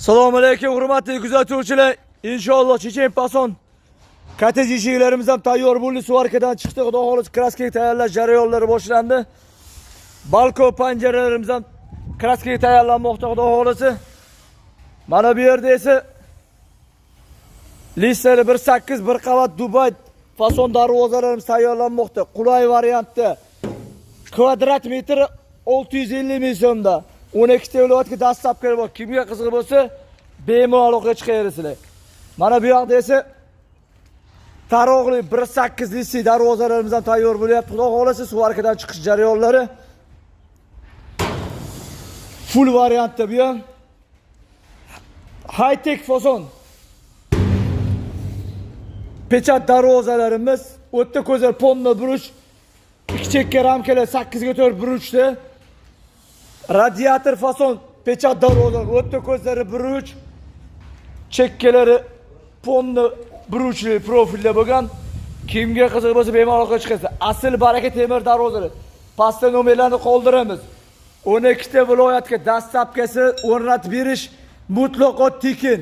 Assalomu alaykum, hurmatli kuzatuvchilar. Inshaalloh chechen fason kottej eshiklarimiz ham tayyor bo'ldi. Сварка dan chiqdi. Xudo xohlasa, краска ga tayyorlash jarayonlari boshlandi. Balkon panjaralarimiz ham краска ga tayyorlanmoqda, xudo xohlasa. Mana bu yerda esa listali 1.8 bir qavat Dubay fason darvozalarimiz tayyorlanmoqda. Qulay variantda. Kvadrat metri 650 ming so'mda. 12 ta viloyatga доставка bor. Kimga qiziq bo'lsa, bemalol aloqaga chiqaverasizlar. Mana bu yoqda esa taroqli 1.8 listli darvozalarimiz ham tayyor bo'lyapti. Xudo xohlasa, сварка dan chiqish jarayonlari full variantda bu ham. High tech fason pechat darvozalarimiz o'ta go'zal, полный burch, ikki chekka ramkalar 8 ga 4 burchda. Radiator fason pechat darvozalar, o'ta ko'zlari burch, chekkalari полный burchli profilda bo'lgan. Kimga qiziq bo'lsa, bemalol aloqaga chiqasiz. Asl baraka temir darvozalar. Pastda nomerlarni qoldiramiz. 12 ta viloyatga доставка si o'rnatib berish mutlaqo tekin.